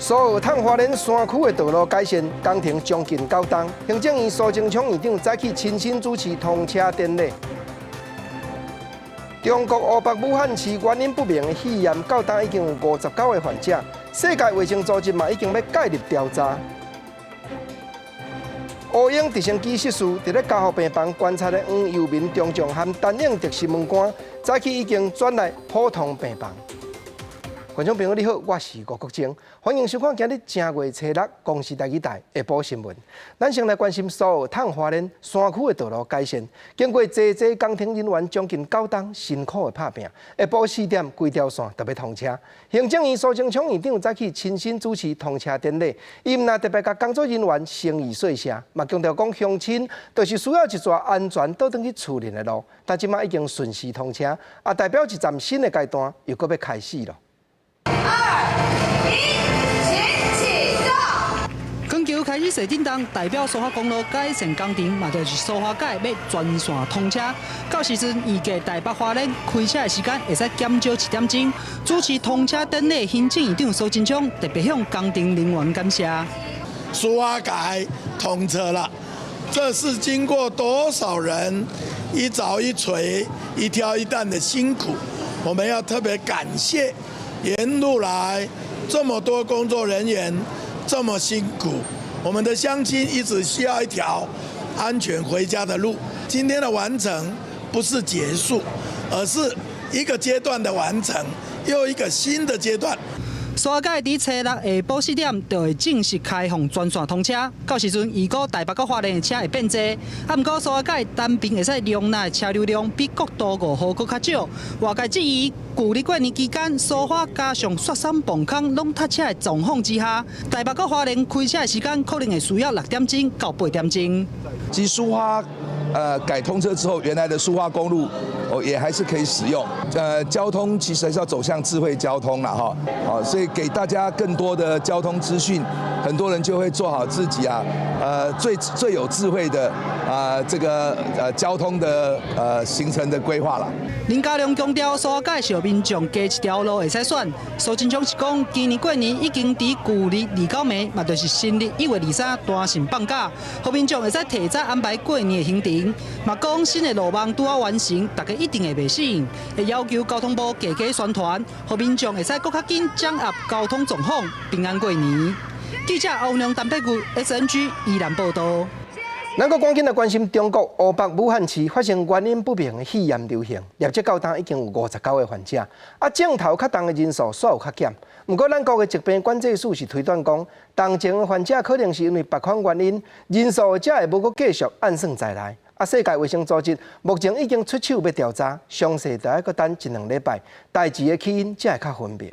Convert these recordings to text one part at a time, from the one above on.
蘇澳褪花蓮山區的道路改善工程將近9冬，行政院蘇貞昌院長早起親身主持通車典禮。中國湖北武漢市原因不明的肺炎，到今已經有59個患者，世界衛生組織嘛已經欲介入調查。烏鷹直升機失事，佇咧加護病房觀察的黃又明中將和陳永德新聞官，早起已經轉來普通病房。觀眾朋友你好，我是吳國楨，歡迎收看今日正月初六公視台語台下晡新聞。咱先來關心蘇澳褪花蓮山區的道路改善，經過濟濟工程人員將近9冬辛苦的拍拚，下晡4點規條線就欲通車。行政院蘇貞昌院長早起親身主持通車典禮，伊毋但特別共工作人員誠意說謝，嘛強調講鄉親就是需要一逝安全倒轉去厝裡的路，但這馬已經順時通車，也代表一站新的階段又閣欲開始囉。二一，請啟動。鋼橋開始踅振動，代表蘇花公路改善工程嘛，就是蘇花改欲全線通車。到時陣預計台北花蓮開車的時間會使減少一點鐘。主持通車典禮，行政院長蘇貞昌特別向工程人員感謝。蘇花改通車了，這是經過多少人一鑿一錘、一挑一擔的辛苦，我們要特別感謝。沿路來這麼多工作人員這麼辛苦，我們的鄉親一直需要一條安全回家的路。今天的完成不是結束，而是一個階段的完成，又一個新的階段。蘇花改佇初六下晡4點就會正式開放全線通車，到時陣預估台北到花蓮的車會變濟，啊，毋過蘇花改單邊會使容納的車流量比國道5號閣較少。外界質疑，舊曆過年期間蘇花加上雪山磅空攏塞車的狀況之下，台北到花蓮開車的時間可能會需要6點鐘到8點鐘。其實蘇花改通車之後，原來的蘇花公路哦也還是可以使用。交通其實還是要走向智慧交通啦，哈，好，所以給大家更多的交通資訊，很多人就會做好自己啊，最最有智慧的啊這個交通的行程的規劃啦。林佳龍強調，蘇花改是予民眾加一條路會使選。蘇貞昌是講，今年過年已經佇舊曆29暝，嘛就是新曆1月23彈性放假，予民眾會使提早安排過年的行程。嘛講新的路網拄仔完成，大家一定會袂適應，會要求交通部加加宣傳，予民眾會使閣較緊掌握交通狀況，平安過年。記者歐良陳佩玉 SNG 宜蘭報道。咱閣趕緊來關心中國湖北武漢市發生原因不明的肺炎流行，累積到今已經有59個患者，啊，症頭較重的人數煞有較減。毋過，咱國的疾病管制署是推斷講，當前的患者可能是因為別款原因，人數才會無閣繼續按算在內。啊，世界衛生組織目前已經出手欲調查，詳細著愛閣等一兩禮拜，代誌的起因才會較分明。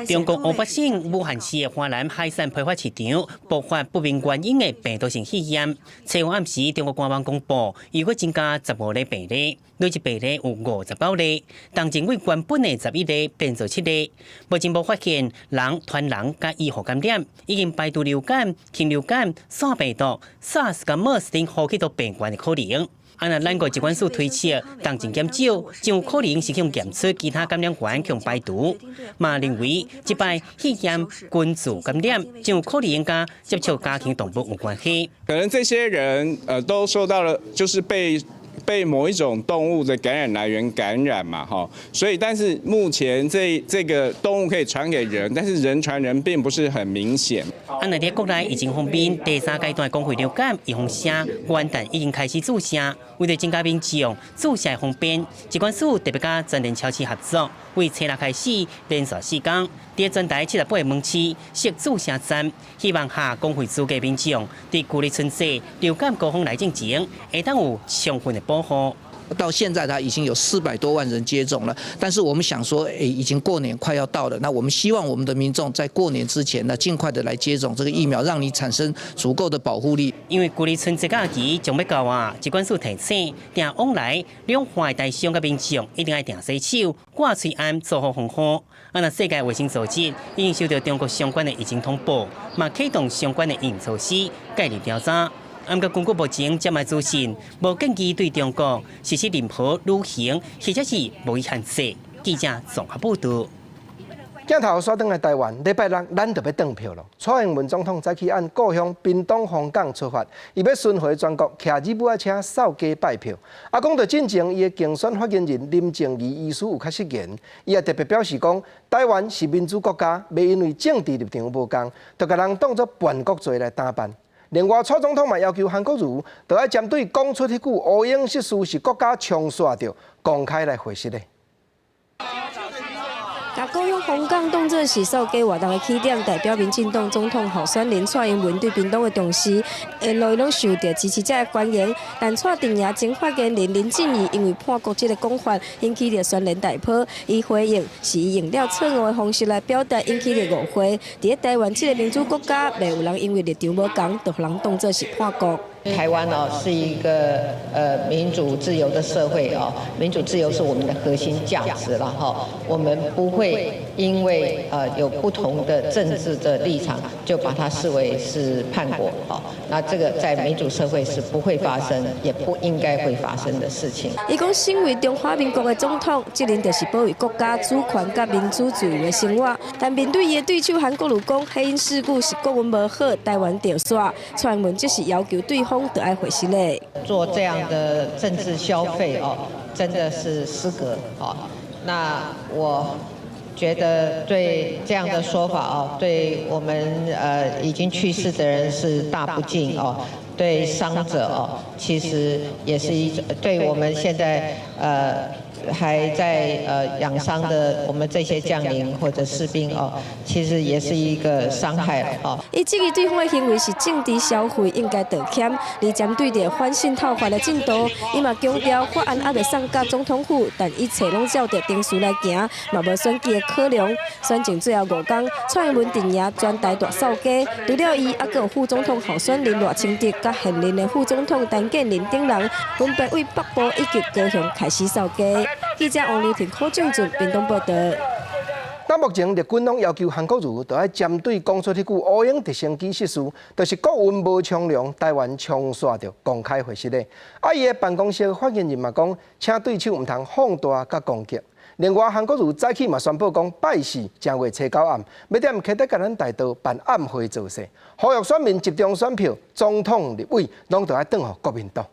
中國湖北省武漢市的華南海產批發市場爆發不明原因的病毒性肺炎。初五暗時，中國官網公布，又閣增加15例病例，累計病例有59例。當前為原本的11例變做7例。目前無發現人傳人佮醫護感染，已經排除流感、禽流感、腺病毒、SARS佮 MERS 等呼吸道病原的可能。啊，若咱國疾管署推測，當前減少，真有可能是予檢出其他感染源予排除。嘛認為這擺肺炎群聚感染，真有可能佮接觸家禽動物有關係。可能這些人都受到了，就是被某一種動物的感染來源感染嘛，哈，所以但是目前這個動物可以傳給人，但是人傳人並不是很明顯。啊，若佇國內疫情方面，第三階段公費流感預防射，元旦已經開始注射。為著增加民眾注射方便，疾管署特別佮全聯超市合作，為初六開始連續4工，佇全台78個門市設注射站，希望合公費資格民眾佇舊曆春節流感高峰來進前，會當有充分的保護。到現在，他已經有400多萬人接種了。但是我們想說，已經過年快要到了，那我們希望我們的民眾在過年之前呢，盡快的來接種這個疫苗，讓你產生足夠的保護力。因為舊曆春節假期將欲到啊，疾管署提醒，定往來兩岸台商佮民眾一定愛定洗手、掛喙罨、做好防護。啊，若世界衛生組織已經收到中國相關的疫情通報，嘛啟動相關的應措施，介入調查。毋過根據目前這擺資訊，無建議對中國實施任何旅行或者是貿易限制。記者綜合報道。鏡頭煞轉來台灣，禮拜六咱就欲轉票囉。蔡英文總統早起按故鄉屏東鳳港出發，伊欲巡迴全國，騎吉普車掃街拜票。啊，講著進前，伊的競選發言人林靜儀醫師有較失言，伊也特別表示講，台灣是民主國家，袂因為政治立場無仝，就共人當做叛國賊來打扮。另外，蔡總統嘛要求韓國瑜，著愛針對講出彼句烏蠅失事是國家衝煞著，公開來回釋咧。共故鄉鳳港當做是掃街活動的起點，代表民進黨總統候選人蔡英文對屏東的重視，沿路攏受著支持者的歡迎。但蔡陣營前發言人林靜儀因為叛國這个講法引起著軒然大波，伊回應是以用了錯誤的方式來表達，引起著誤會。佇咧台灣這个民主國家，袂有人因為立場無仝，就予人當做是叛國。台灣哦是一個民主自由的社會哦，民主自由是我們的核心價值了哈。我們不會因為有不同的政治的立場，就把它視為是叛國哦。那這個在民主社會是不會發生，也不應該會發生的事情。伊講，身為中華民國的總統，責任就是保衛國家主權佮民主自由的生活。但面對伊的對手韓國瑜講，黑鷹事故是國運無好，台灣著煞。蔡英文則是要求對方著愛回釋咧。做這樣的政治消費哦，真的是失格哦。那我覺得對這樣的說法哦，對我們已經去世的人是大不敬哦，對傷者哦，其實也是一種對我們現在還在養傷的我們這些將領或者士兵哦，其實也是一個傷害哦。伊質疑對方的行為是政治消費，應該道歉。而針對著反滲透法的進度，伊嘛強調法案猶未送到總統府，但一切攏照著程序來行，嘛無選舉的考量。選戰最後五工，蔡英文陣營全台大掃街，除了伊，猶閣有副總統候選人賴清德，佮現任的副總統陳建仁等人，分別對北部以及高雄開始掃街。記者王劉婷、柯俊俊屏東報導。到目前，綠軍攏要求韓國瑜，著愛針對講出彼句烏蠅直升機失事，就是國運無昌隆，台灣衝煞著公開回釋咧。啊，伊的辦公室發言人嘛講，請對手毋通放大佮攻擊。另外，韓國瑜早起嘛宣布講，拜四正月初九暗，欲踮啟德橄欖大道辦暗會造勢，呼籲選民集中選票，總統、立委攏著愛轉予國民黨。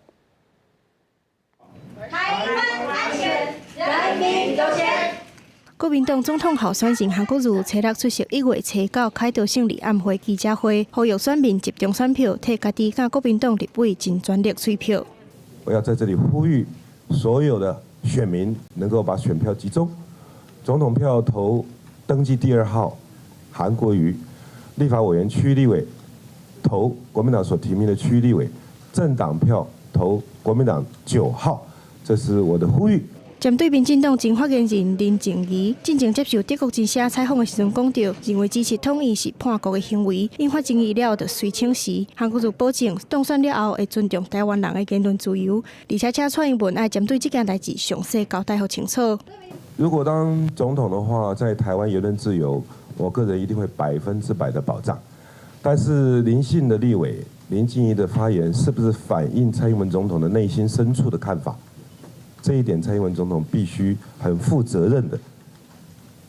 台灣安全，人民優先。國民黨總統候選人韓國瑜初六出席1月初九凱道勝利暗會記者會，呼籲選民集中選票，替家己佮國民黨立委盡全力催票。我要在這裡呼籲所有的選民能夠把選票集中，總統票投登記第二號韓國瑜，立法委員區立委投國民黨所提名的區立委，政黨票投國民黨9號，這是我的呼籲。針對民進黨前發言人林靜儀進前接受德國之聲採訪的時陣講著，認為支持統一是叛國的行為，引發爭議了後就隨請辭。韓國瑜保證當選了後會尊重台灣人的言論自由，而且請蔡英文愛針對這件代誌詳細交代予清楚。如果當總統的話，在台灣言論自由，我個人一定會100%的保障。但是林姓的立委林靜儀的發言，是不是反映蔡英文總統的內心深處的看法？這一點，蔡英文總統必須很負責任的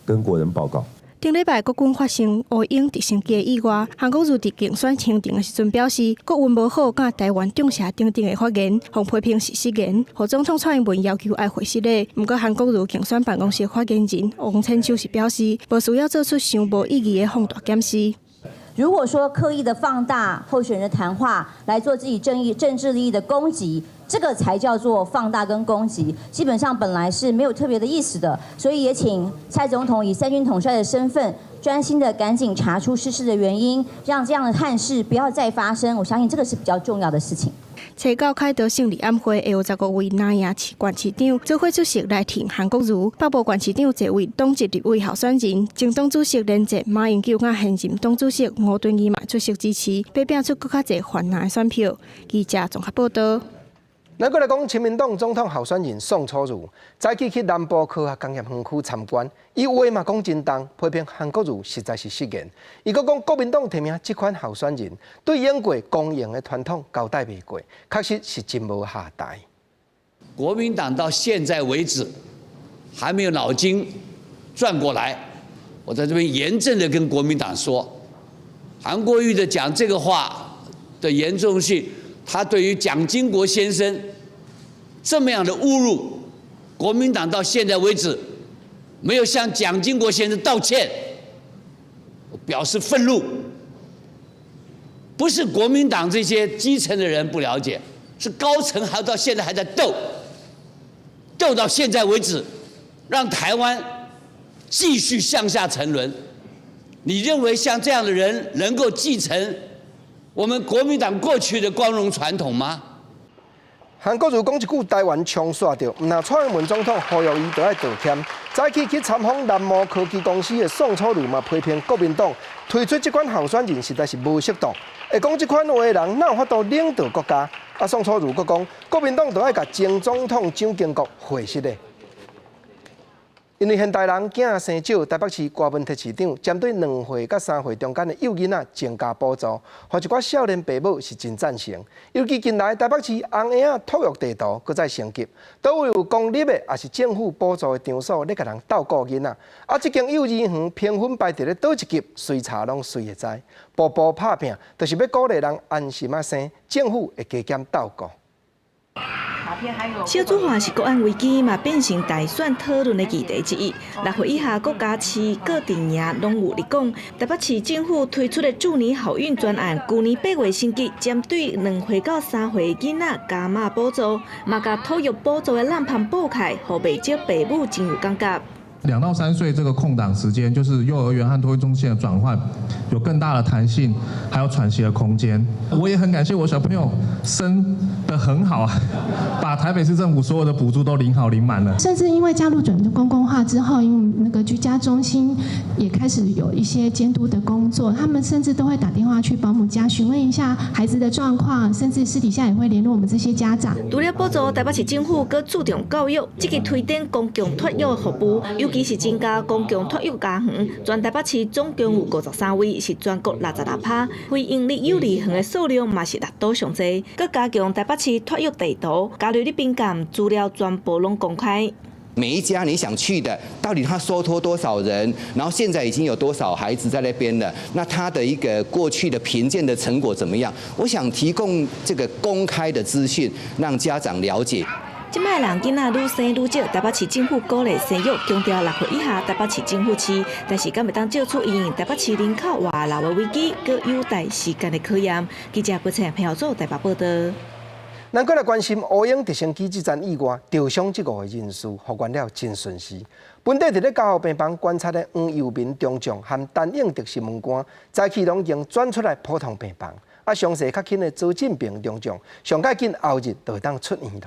跟國人報告。頂禮拜國軍發生烏蠅直升機的意外，韓國瑜佇競選行程的時陣表示，國運無好，佮台灣重視等等的發言，予批評是失言，予總統蔡英文要求愛回釋咧。毋過韓國瑜競選辦公室發言人王千秋是表示，無需要做出傷無意義的放大檢視。如果說刻意的放大候選人的談話來做自己正義政治利益的攻擊，這個才叫做放大跟攻擊。基本上本來是沒有特別的意思的，所以也請蔡總統以三軍統帥的身份，專心的趕緊查出失事的原因，讓這樣的憾事不要再發生。我相信這個是比較重要的事情。初九凱道勝利暗會會有15位藍營市縣市長做伙出席來挺韓國瑜，北部縣市長坐位黨籍立委候選人，前黨主席連戰、馬英九佮現任黨主席吳敦義嘛出席支持，欲拼出閣較濟泛藍的選票。記者綜合報導。咱閣來講，親民黨總統候選人宋楚瑜早起去南部科學工業園區參觀，伊話嘛講真重，批評韓國瑜實在是失言。伊閣講國民黨提名這款候選人，對英國光榮的傳統交代袂過，確實是真無下台。國民黨到現在為止，還沒有腦筋轉過來，我在這邊嚴正的跟國民黨說，韓國瑜的講這個話的嚴重性，他對於蔣經國先生這麼樣的侮辱，國民黨到現在為止沒有向蔣經國先生道歉，我表示憤怒。不是國民黨這些基層的人不了解，是高層還到現在還在鬥，鬥到現在為止，讓台灣繼續向下沉淪。你認為像這樣的人能夠繼承我們國民黨過去的光榮傳統嗎？韓國瑜講一句台灣衝煞著，毋但蔡英文總統呼籲伊著愛道歉。早起去參訪南摩科技公司的宋楚瑜嘛批評國民黨推出這款候選人實在是無適當。會講這款話的人，哪有法度領導國家？啊，宋楚瑜閣講，國民黨著愛共前總統蔣經國回實的。因為現代人囝生少，台北市柯文哲市長針對2歲佮3歲中間的幼囡仔增加補助，予一寡少年爸母是真贊成。尤其近來台北市紅嬰仔托育地圖閣再升級，佗位有公立的抑是政府補助的場所咧共人鬥顧囡仔。啊，這間幼兒園評分排佇咧佗一級，隨查攏隨會知。步步拍拚，就是欲鼓勵人安心仔生，政府會加減鬥顧。少子化是國安危機，嘛變成大選討論的議題之一。6歲以下國家市各陣營攏有咧講。台北市政府推出的祝你好運專案，舊年8月升級，針對2歲到3歲囡仔加碼補助，嘛共托育補助的攬盤補開，予袂少爸母真有感覺。 2到3歲這個空檔時間，就是幼兒園和托育中心的轉換，有更大的彈性，還有喘息的空間。我也很感謝我小朋友生得很好啊，把台北市政府所有的補助都領好領滿了。甚至因為加入準公共化之後，因為那個居家中心也開始有一些監督的工作，他們甚至都會打電話去保姆家詢問一下孩子的狀況，甚至私底下也會聯絡我們這些家長。除了補助，台北市政府閣注重教育，積極推展公共托育服務，尤其是增加公共托育家園，全台北市總共有53位，是全國66%。非營利幼兒園的數量嘛是六都上濟，閣加強台北市托育地圖，加入咧評鑑資料全部攏公開。每一家你想去的，到底他收托多少人？然後現在已經有多少孩子在那邊了？那他的一個過去的評鑑的成果怎麼樣？我想提供這個公開的資訊，讓家長了解。這擺人囡仔愈生愈少，台北市政府鼓勵生育，強調6歲以下台北市政府飼，但是敢會當借此因應台北市人口外流的危機，閣有待時間的考驗。記者郭彩朋友做台北報道。咱閣來關心烏鷹直升機這場意外，受傷這五個人士復原了真順利。本底佇咧加護病房觀察的黃又明中將和陳永德新聞官，早起攏已經轉出來普通病房。啊，傷勢較輕的曹進平中將，上較緊後日就會當出院囉。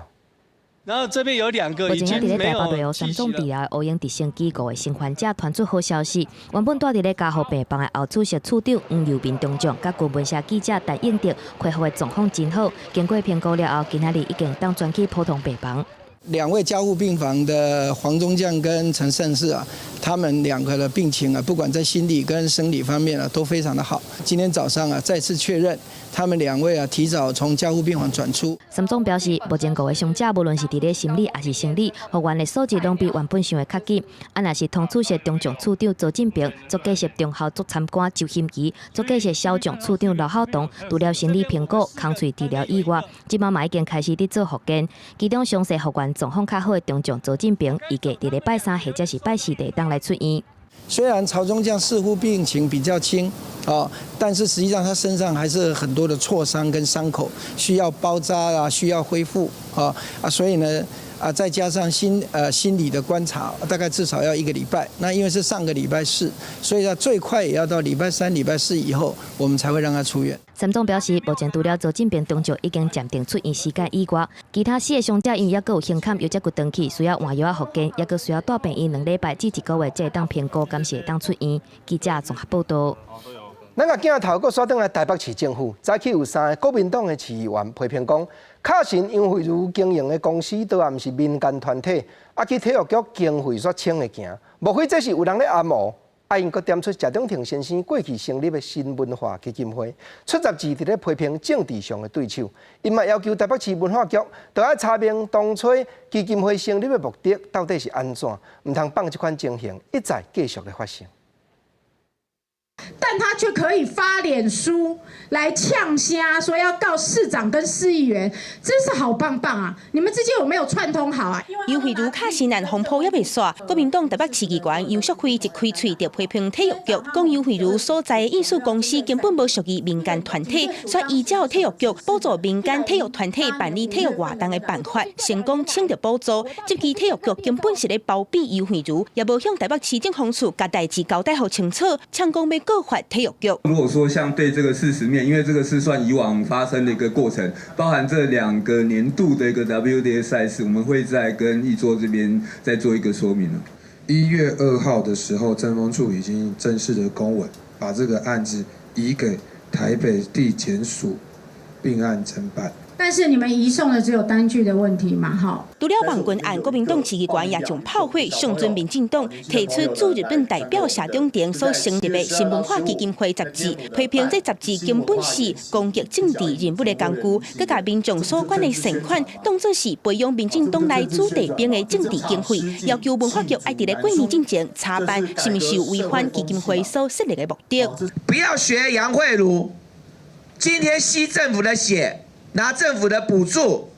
然後這邊有兩個目前佇咧台北大三總治療烏鷹直升機五個生還者傳出好消息。原本蹛佇咧加護病房的後主席處長黃又明中將，佮軍聞社記者陳永德恢復的狀況真好。經過評估了後，今仔日已經當轉去普通病房。兩位加護病房的黃中將跟陳勝士啊，他們兩個的病情啊，不管在心理跟生理方面啊，都非常的好。今天早上啊，再次確認，他們兩位啊，提早從加護病房轉出。沈總表示，目前五個傷者無論是佇咧心理抑是生理，復原的素質攏比原本想的較緊。啊，若是通主席中將處長曹進平、左計習中校佐參官周興基、左計習小將處長劉孝東，除了心理評估、空喙治療以外，這擺嘛已經開始佇做復健。其中傷勢復原狀況較好的中將曹進平，預計佇禮拜三或者是拜四會當來出院。雖然曹中將似乎病情比較輕，哦，但是實際上他身上還是很多的挫傷跟傷口，需要包紮啊，需要恢復啊啊，所以呢，啊，再加上心理的觀察，大概至少要一個禮拜。那因為是上個禮拜四，所以他最快也要到禮拜三、禮拜四以後，我們才會讓他出院。沈總表示，目前除了曹進平中將已經暫定出院時間以外，其他四個傷者因為猶閣有胸坎，腰脊骨斷去，需要換藥仔復健，猶閣需要蹛病院2禮拜至一個月，才會當評估，敢是會當出院。記者綜合報道。咱共鏡頭閣煞轉來台北市政府，早起有三個國民黨的市議員批評講，卡神楊惠如經營的公司，都也毋是民間團體，啊去體育局經費煞省會行，莫非這是有人咧暗烏？啊，𪜶閣點出謝長廷先生過去成立的新文化基金會，出雜誌佇咧批評政治上的對手，𪜶嘛要求台北市文化局著愛查明當初基金會成立的目的到底是按怎，毋通放這款情形一再繼續咧發生。但他卻可以發臉書來嗆聲，說要告市長跟市議員，真是好棒棒啊！你們之間有沒有串通好啊？游蕙如卡食案風波猶未煞，國民黨台北市議員游錫卉一開喙就批評體育局，講游蕙如所在的藝術公司根本無屬於民間團體，所以依照體育局補助民間體育團體辦理體育活動的辦法，成功請著補助。這支體育局根本是咧包庇游蕙如，也無向台北市政風處共代誌交代予清楚，嗆講欲告發體育局。如果說像對這個事實面，因為這個是算以往發生的一個過程，包含這2個年度的一個 WDA 賽事，我們會再跟議座這邊再做一個說明。 1月2號的時候，政風處已經正式的公文，把這個案子移給台北地檢署併案偵辦。但是你們移送的只有單據的問題嘛？哈。除了網軍案，國民黨市議員也將炮火向準民進黨，提出駐日本代表謝長廷所成立的新文化基金會雜誌，批評這雜誌根本是攻擊政治人物的工具，閣共民眾所捐的善款當作是培養民進黨內子弟兵的政治經費，要求文化局愛佇咧過年進前查辦是毋是有違反基金會所設立的目的。不要學楊蕙如，今天吸政府的血。拿政府的補助，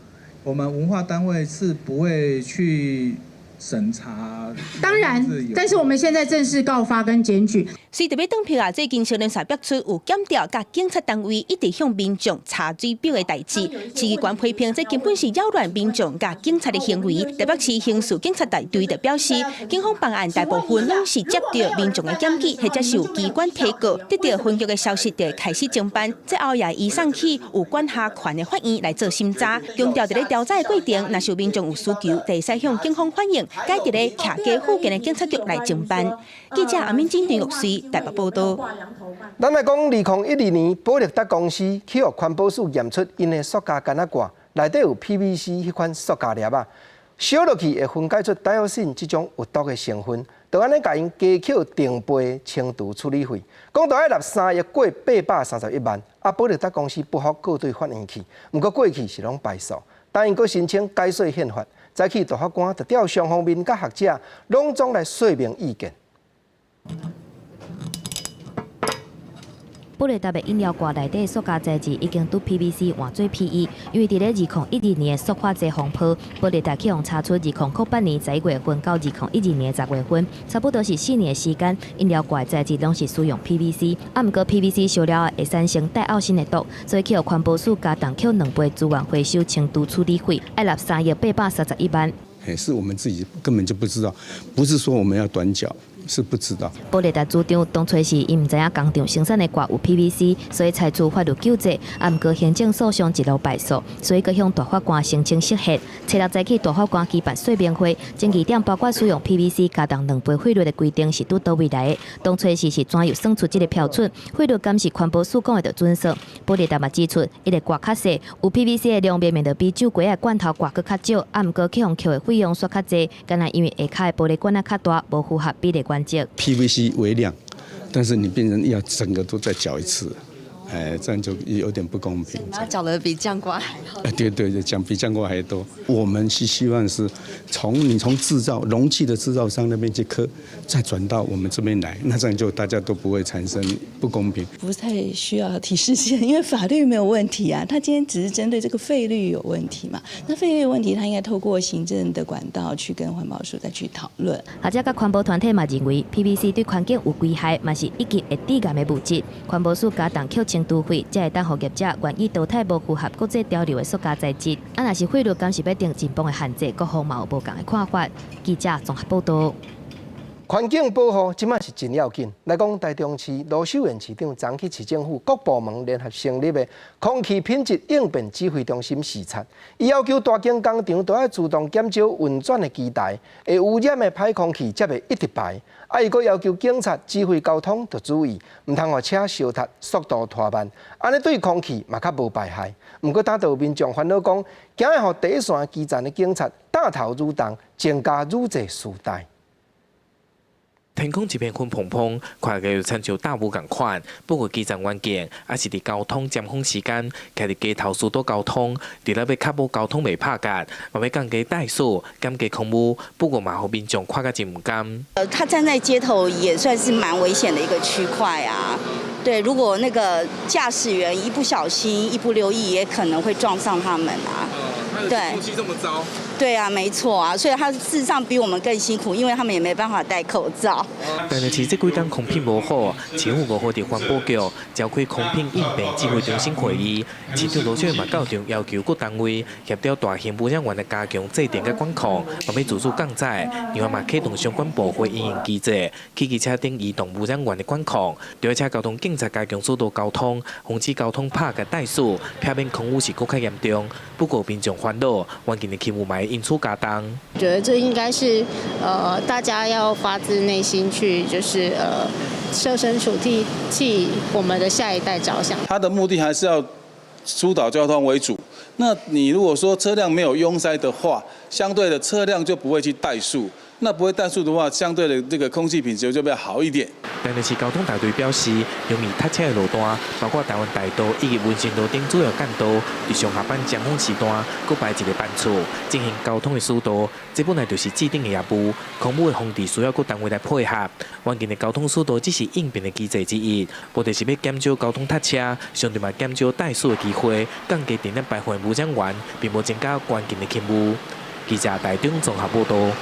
我們文化單位是不會去審查。當然，但是我們現在正式告發跟檢舉。隨著欲當票啊，最近小連續爆出有檢調佮警察單位一直向民眾查水表的代誌，市議員批評這根本是擾亂民眾佮警察的行為。台北市刑事警察大隊就表示，警方辦案大部分攏是接到民眾的檢舉，或者是有機關提告，得到分局的消息就會開始偵辦。最後也移送去有管轄權的法院來做審查。強調佇咧調查的過程，若是有民眾有需求，就會使向警方反映，改佇咧徛家附近的警察局來偵辦。記者阿敏晶、陳玉穗台北報道。咱來講，2012年，保力達公司去予環保署驗出𪜶的塑膠桿仔罐內底有 PVC 彼款塑膠粒仔，燒落去會分解出 dioxin 這種有毒的成分，就按呢共𪜶加扣成倍清除處理費，講著愛納3億過831萬，啊，保力達公司不服告對法院去，毋過過去是攏敗訴，但𪜶閣申請改稅憲法，早起大法官就調雙方面佮學者攏總來說明意見。保力達的飲料罐內底塑膠材質已經對 PVC 換做 PE，因為佇咧2012年的塑化劑風波，保力達去予查出2008年11月份到2012年10月份，差不多是4年的時間，飲料罐材質攏是使用 PVC，啊，毋過 PVC 燒了後會產生戴奧辛的毒，所以去予環保署加重扣2倍資源回收清除處理費，愛納3億831萬。哎，是我們自己根本就不知道，不是說我們要短繳。是不知道。保力達主張當初是𪜶毋知影工廠生產的罐有 PVC，所以採取法律救濟。啊，毋過行政訴訟一路敗訴，所以閣向大法官申請釋憲。初六早起大法官舉辦說明會，爭議點包括使用 PVC 加重2倍費率的規定是佇佗位來的？當初時是怎樣算出這个標準？費率敢是環保署講的就準算？保力達嘛指出，伊个罐較細，有 PVC 的量明明就比酒瓜的罐頭罐閣較少，啊，毋過去予扣的費用煞較濟，敢若因為下跤的玻璃罐仔較大，無符合比例原則。 PVC 微量，但是你變成要整個都再繳一次，哎，這樣就有點不公平。那繳的比醬瓜還好。哎，對對對，講比醬瓜還多。我們是希望是從你從製造容器的製造商那邊去課，再轉到我們這邊來，那這樣就大家都不會產生不公平。不太需要提釋憲，因為法律沒有問題啊。他今天只是針對這個費率有問題嘛。那費率有問題，他應該透過行政的管道去跟環保署再去討論。學者佮環保團體嘛認為，PVC 對環境有危害，嘛是一級會致癌的物質。環保署加重扣清除費，才會當予業者願意淘汰無符合國際潮流的塑膠材質。啊，若是費率敢是欲定真磅的限制，各方嘛有無仝的看法。記者綜合報道。環境保護這擺是真要緊。來講，台中市盧秀燕市長昨去市政府各部門聯合成立的空氣品質應變指揮中心視察，伊要求大間工廠都愛自動減少運轉的機台，會污染的歹空氣才袂一直排。啊，伊閣要求警察指揮交通著注意，毋通予車相踢，速度拖慢，按呢對空氣嘛較無排害。毋過，當地民眾煩惱講，驚會予第一線基層的警察擔頭愈重，增加愈濟事代。天空一片粉蓬蓬，看起來就親像大霧仝款。不過基層環境，抑是佇交通尖峰時間，徛佇街頭疏導交通，除了欲確保交通袂拍結，嘛欲降低怠速、減低空污。不過嘛，予民眾看甲真毋甘。他站在街頭也算是蠻危險的一個區塊啊。對，如果那個駕駛員一不小心、一不留意，也可能會撞上他們啊。對，空氣這麼糟。對啊，沒錯啊，所以他事實上比我們更辛苦，因為他們也沒辦法戴口罩。但是這幾工空品無好，市府5號佇環保局召開空品應變指揮中心會議，市長盧秀燕嘛到場要求各單位協調大型污染源的加強制定佮管控，嘛欲自主降載，另外嘛啟動相關部會因應機制，汽機車等移動污染源的管控，而且交通警察加強疏導交通，防止交通拍結怠速，避免空污是閣較嚴重。不過民眾煩惱，環境的氣霧霾因此加重。覺得這應該是大家要發自內心去，就是設身處地替我們的下一代着想。他的目的還是要疏導交通為主。那你如果說車輛沒有擁塞的話，相對的車輛就不會去怠速。那不會怠速的話，相對的這個空氣品質就比較好一點。台南市交通大隊表示，容易塞車的路段，包括台灣大道以及文心路等主要幹道，佇上下班尖峰時段，閣排一個班次進行交通的疏導。這本來就是制定的業務，空污的防治需要各單位來配合。環境的交通疏導只是應變的機制之一，目的是欲減少交通塞車，相對嘛減少怠速的機會，降低電力排放污染源，並無增加環境的輕污。記者台中綜合報導。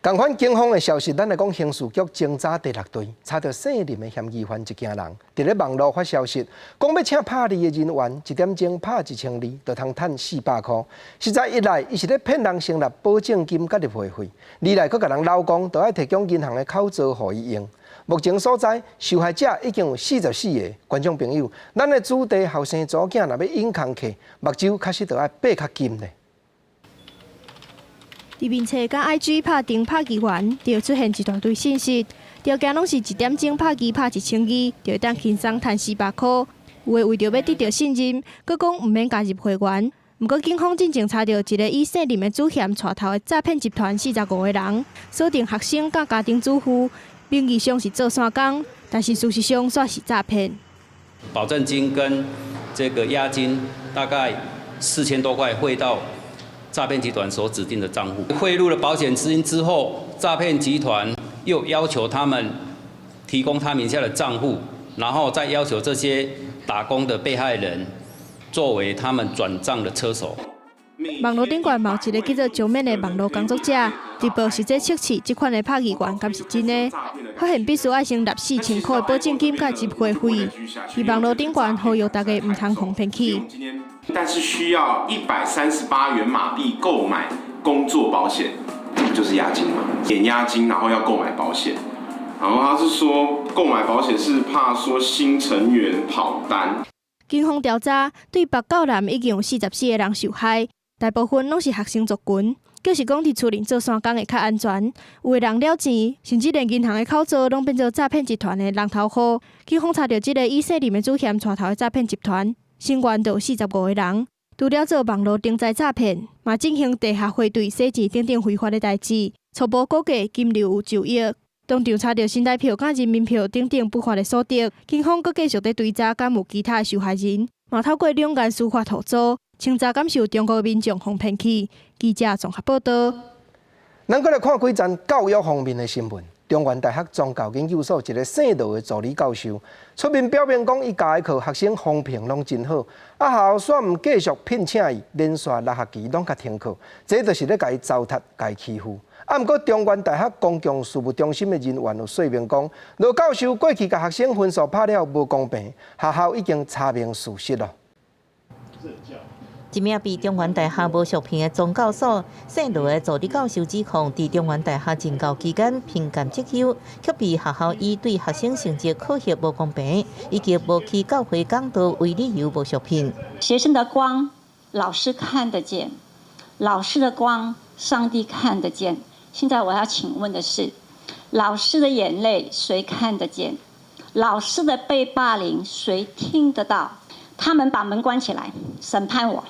仝款警方的消息，咱來講刑事局偵查第六隊查著姓林的嫌疑犯一家人，佇咧網路發消息，講欲請拍字的人員，一點鐘拍1000字，就通趁400箍。實在一來，伊是咧騙人成立保證金佮入會費；二來，閣共人摟講，著愛提供銀行的口座予伊用。目前所知，受害者已經有44個。觀眾朋友，咱的子弟後生查某囝若欲演工課，目睭確實著愛擘較緊咧。佇面冊佮 IG 拍燈拍字員，就會出現一大堆信息，條件攏是一點鐘拍字拍1000字，就會當輕鬆趁400箍。有的為著欲得著信任，閣講毋免加入會員。毋過警方進前查著一个以姓林的主嫌帶頭的詐騙集團，45個人，鎖定學生佮家庭主婦，名義上是做散工，但是事實上煞是詐騙。保證金跟這個押金大概4000多塊匯到詐騙集團所指定的賬戶，匯入了保險資金之後，詐騙集團又要求他們提供他名下的賬戶，然後再要求這些打工的被害人作為他們轉賬的車手。網路頂懸嘛有一个叫做石面的網路工作者，直播實際測試這款的拍字員敢是真的，發現必須愛先納4000箍的保證金佮入會費。佇網路頂懸呼籲大家毋通予騙去。但是需要138元馬幣購買工作保險，這不就是押金嗎？點押金，然後要購買保險，然後他是說購買保險是怕說新成員跑單。警方調查，對北到南已經有44個人受害，大部分攏是學生族群，就是講佇厝裡做散工會較安全。有的人了錢，甚至連銀行的口座攏變做詐騙集團的人頭戶。警方查著這个以姓林的主嫌帶頭的詐騙集團，成員就有45個人，除了做網路頂災詐騙，嘛進行地下匯兌、洗錢等等非法的代誌。初步估計金流有9億。當場查著新台票佮人民幣等等不法的所得，警方閣繼續佇追查，敢有其他的受害人，嘛透過兩岸司法互助，清查敢是有中國民眾予騙去。記者綜合報導。咱閣來看幾則教育方面的新聞。中原大學宗教研究所一个姓羅的助理教授出面表明講，伊教的課學生風評攏真好，啊學校煞毋繼續聘請伊，連續6學期攏共停課，這就是咧共伊糟蹋、共伊欺負。啊，毋過中原大學公共事務中心的人員有說明講，羅教授過去共學生分數拍了無公平，學校已經查明事實囉。一名被中原大學無續聘的宗教所姓羅的助理教授指控，佇中原大學任教期間評鑑績優，卻被學校以對學生成績考核無公平，以及無去教會講道為理由無續聘。學生的光，老師看得見；老師的光，上帝看得見。現在我要請問的是，老師的眼淚誰看得見？老師的被霸凌誰聽得到？他們把門關起來，審判我，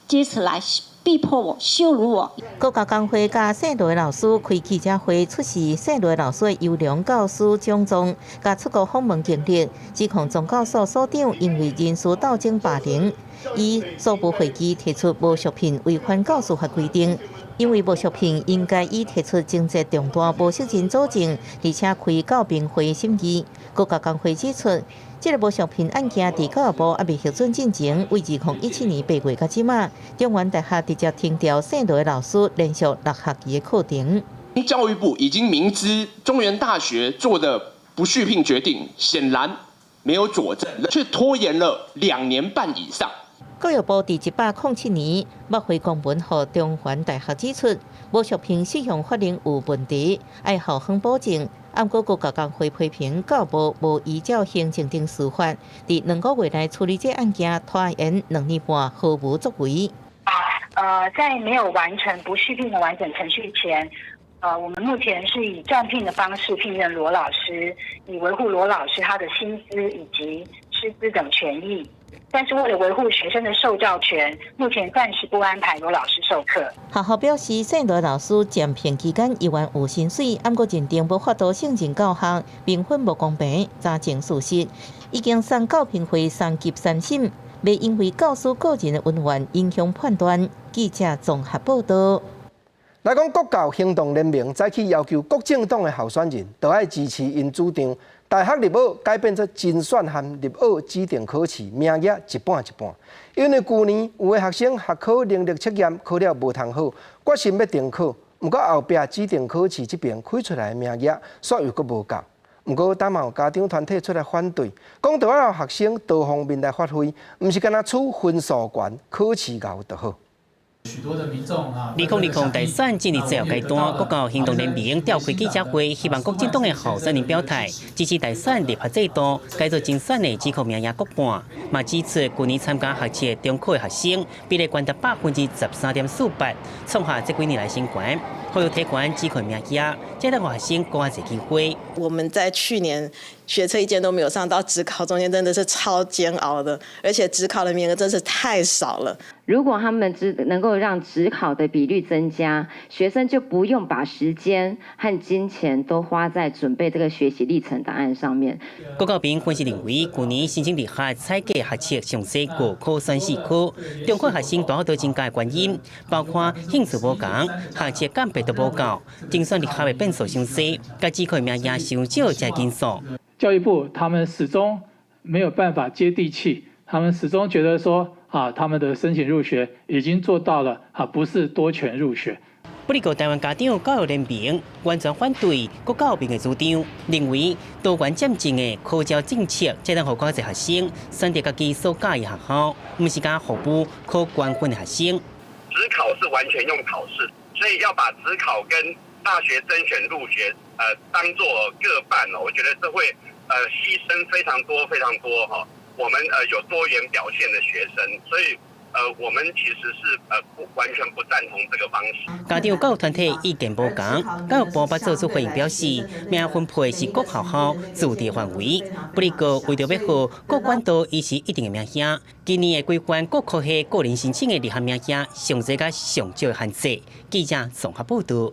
藉此來逼迫我、羞辱我。國教工會佮姓羅的老師開記者會，出示姓羅老師的優良教師獎狀，佮出國訪問經歷，指控宗教所所長因為人事鬥爭霸凌，以初步會議提出無續聘違反教師法規定，因為無續聘應該已提出情節重大無適任佐證，而且開教評會審議。國教工會指出，這个無續聘案件佇教育部猶未核准進前，為2017年8月到這馬，中原大學直接停掉姓羅的老師連續六學期的課程。教育部已經明知中原大學做的不續聘決定顯然沒有佐證，卻拖延了2年半以上。教育部佇107年駁回公文，予中原大學指出，無續聘適用法令有問題，愛校方補正。毋過國教工會批評教育部無依照行政程序法，佇2個月內處理這案件，拖延2年半，毫無作為。在沒有完成不續聘的完整程序前，我們目前是以暫聘的方式聘任羅老師，以維護羅老師他的薪資以及師資等權益。但是為了維護學生的受教權，目前暫時不安排羅老師授課。學校表示，姓羅老師暫聘期間猶原有薪水，毋過認定無法度勝任教學，評分無公平，查證屬實，已經送教評會三級三審，袂因為教師個人的恩怨影響判斷。記者綜合報道。來講國教行動聯盟早起要求各政黨的候選人都愛支持𪜶主張，大學入學改變做甄選和入學指定考試名額一半一半。因為舊年有的學生學科能力測驗考了無通好，決心欲重考，毋過後壁指定考試這邊開出來的名額煞又閣無夠。毋過，當嘛有家長團體出來反對，講著愛予學生多方面來發揮，毋是干焦取分數懸，考試𠢕就好。許多的民眾啊，2020大選進入最後階段，國教行動聯盟召開記者會，希望各政黨的候選人表態，支持大選入學制度改做甄選的指考名額各半，嘛指出舊年參加學測中考的學生比例懸達13.48%，創下這幾年來新高，呼籲提懸指考名額，才能予學生閣較濟機會。我們在去年學測一間都沒有上到指考，中間真的是超煎熬的，而且指考的名額真是太少了。如果他們只能夠讓指考的比率增加，學生就不用把時間和金錢都花在準備這個學習歷程檔案上面。國教評分析認為，舊年申請入學採計學測上濟五科選四科，中考學生大幅度增加的原因，包括興趣無仝、學測鑑別度無夠、甄選入學的變數傷濟，佮指考名額傷少這因素。教育部他們始終沒有辦法接地氣，他們始終覺得說啊，他們的申請入學已經做到了啊，不是多權入學。不過，台灣家長教育聯盟完全反對國教評的主張，認為多元漸進的考招政策，才能予較濟學生選擇家己所佮意學校，毋是干焦服務考懸分的學生。指考是完全用考試，所以要把指考跟大學甄選入學，當做各半哦，我覺得這會犧牲非常多非常多哈。我們有多元表現的學生，所以我們其實是不完全不贊同這個方式。家長教育團體意見無仝，教育部捌做出回應表示，名額分配是各學校自治範圍。不過為著欲予各管道維持一定的名額，今年會規範各科系個人申請的入學名額上濟佮上少的限制。記者綜合報導。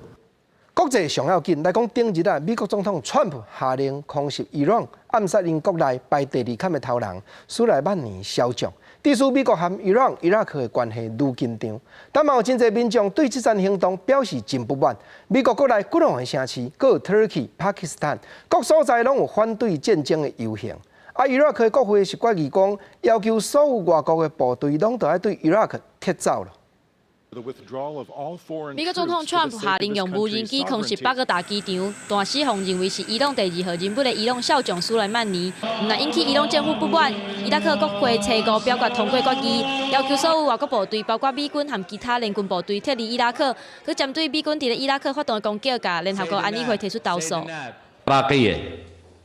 國際上要緊來講，頂日啊，美國總統川普下令空襲伊朗，暗殺𪜶國內排第二坎的頭人蘇萊曼尼驍將，致使美國和伊朗、伊拉克的關係愈緊張。但嘛有真濟民眾對這場行動表示真不滿。美國國內幾兩个城市，閣有土耳其、巴基斯坦各所在攏有反對戰爭的遊行。啊，伊拉克的國會是決議講，要求所有外國的部隊攏著愛對伊拉克撤走了。美國總統川普下令用無人機空襲巴格達機場，彈死予認為是伊朗第二號人物的伊朗少將蘇萊曼尼，毋但引起伊朗政府不滿。伊拉克國會初五表決通過決議，要求所有外國部隊，包括美軍和其他聯軍部隊撤離伊拉克，閣針對美軍佇咧伊拉克發動的攻擊，共聯合國安理會提出投訴。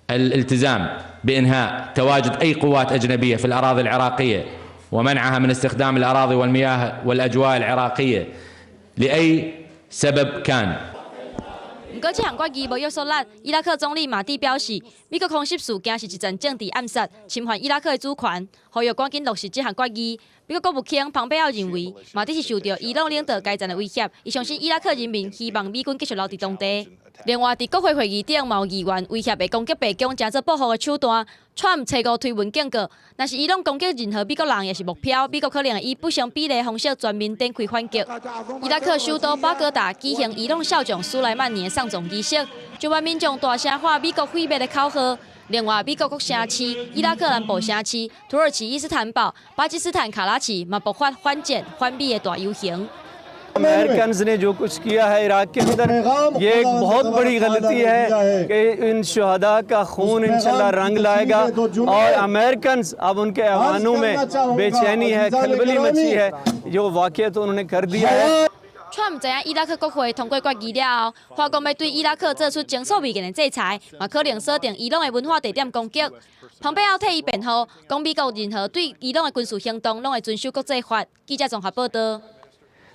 الالتزام بإنهاء تواجد أي قوات أجنبية في الأراضي العراقية ومنعها من استخدام الأراضي والمياه والأجواء العراقية لأي سبب كان。毋過，這項決議無約束力。伊拉克總理馬蒂表示，美國空襲事件是一場政治暗殺，侵犯伊拉克的主權，呼籲趕緊落實這項決議。美國國務卿蓬佩奧認為，馬蒂是受著伊朗領導階層的威脅，伊相信伊拉克人民希望美軍繼續留佇當地。另外，佇國會會議頂，嘛有議員威脅會攻擊白宮，成做報復的手段。川普初五推文警告，若是伊朗攻擊任何美國人，抑是目標，美國可能會以不成比例方式全面展開反擊。伊拉克首都巴格達舉行伊朗少將蘇萊曼尼的喪葬儀式，上萬民眾大聲喊美國毀滅的口號。另外，美國各城市、伊拉克南部城市、土耳其伊斯坦堡、巴基斯坦卡拉奇嘛爆發反戰反美的大遊行。 American ने जो कुछ किया है इराक के अंदर, ये एक बहुत बड़ी गलती है कि इन शुहदा का खून इंशाल्लाह रंग लाएगा और अमेरिकन अब उनके अवानों में बेचैनी है, खलबली मची है, जो वाक़या तो उन्होंने कर दिया है。川普知影伊拉克國會通過決議了後，發講欲對伊拉克做出前所未見的制裁，嘛可能鎖定伊朗的文化地點攻擊。蓬佩奧替伊辯護，講美國任何對伊朗的軍事行動，攏會遵守國際法。記者綜合報道。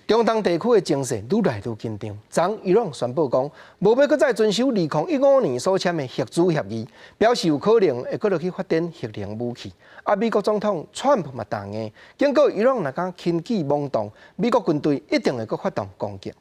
中東地區的情勢愈來愈緊張。昨伊朗宣布講，無欲閣再遵守2015年所簽的核子協議，表示有可能會閣落去發展核能武器。啊，美國總統川普嘛答應，警告伊朗若敢輕舉妄動，美國軍隊一定會閣發動攻擊。